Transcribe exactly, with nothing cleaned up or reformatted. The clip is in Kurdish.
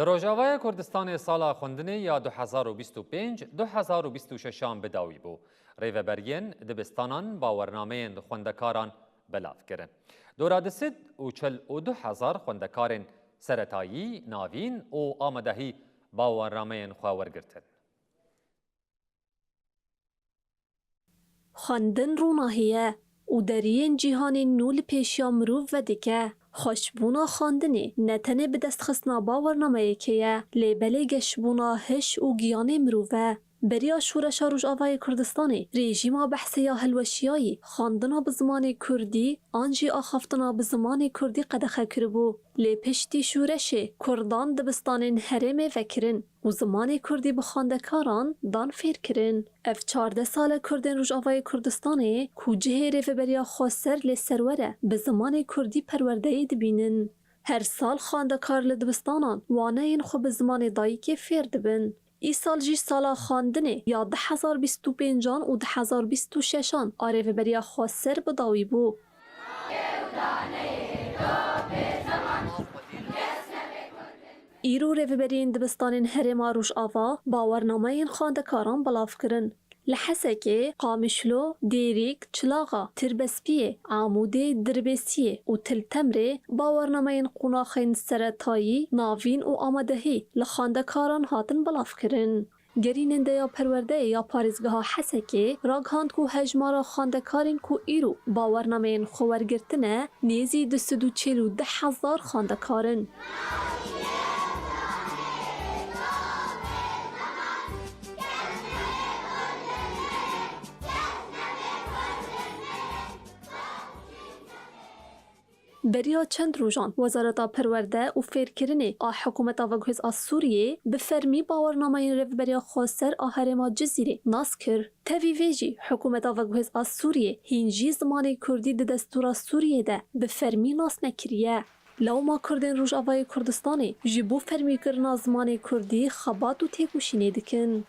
Li Rojavayê Kurdistanê sala xwendinê ya du hezar û bîst û pênc du hezar û bîst û şeşan bi dawî bû. Rêveberiyên dibistanan bawernameyên xwendekaran belav kirin. Dora du sed û çil û du hezar xwendekarên seretayî, navîn û amadehî bawernameyên xwe wergirtin. Xwendin ronahî ye û deriyên cîhanê nû li pêşiya mirov vedike. Xweşbûna xwendinê ne tenê bi destxistina bawernameyekê ye, lê belê geşbûna hiş û giyanê mirov e. Beriya Şoreşa Rojavayê Kurdistanê, rejîma behsê ya hilweşiyayî xwendina bi zimanê kurdî an jî axaftina bi zimanê kurdî qedexe kiribû. Lê piştî şoreşê kurdan dibistanên herêmê vekirin û zimanê kurdî bi xwendekaran dan fêrkirin. Ev çardeh sal e kurdên Rojavayê Kurdistanê ku cihê Rêveberiya Xweser lê serwer e, bi zimanê kurdî perwerdeyê dibînin. Her sal xwendekar li dibistanan waneyên xwe bi zimanê dayikê fêr dibin. Îsal jî sala xwendinê ya du hezar bîst û pêncan û du hezar bîst û şeşan a Rêveberiya Xweser bi dawî bû. Îro rêveberiyên dibistanên herêma Rojava bawernameyên xwendekaran belav kirin. Li Hesekê, Qamişlo, Dêrîk, Çilaxa, Tirbespiyê, Amûdê, Dirbêsiyê û Til Temrê bawernameyên qonaxên seretayî, navîn û amadehî li xwendekaran hatin belav kirin. Gerînendeya perwerdeyê ya parêzgeha Hesekê ragihand ku hejmara xwendekarên ku îro bawernameyên xwe wergirtine nêzî du sed û çil û du hezar xwendekar in. Beriya çend rojan Wezareta Perwerde û Fêrkirinê a Hikûmeta Veguhêz a Sûriyê bi fermî bawernameyên Rêveberiya Xweser a Herêma Cizîrê nas kir. Tevî vê jî Hikûmeta Veguhêz a Sûriyê hîn jî zimanê kurdî di destûra Sûriyê de bi fermî nas nekiriye. Lewma kurdên Rojavayê Kurdistanê ji bo fermîkirina zimanê kurdî xebat û têkoşînê dikin.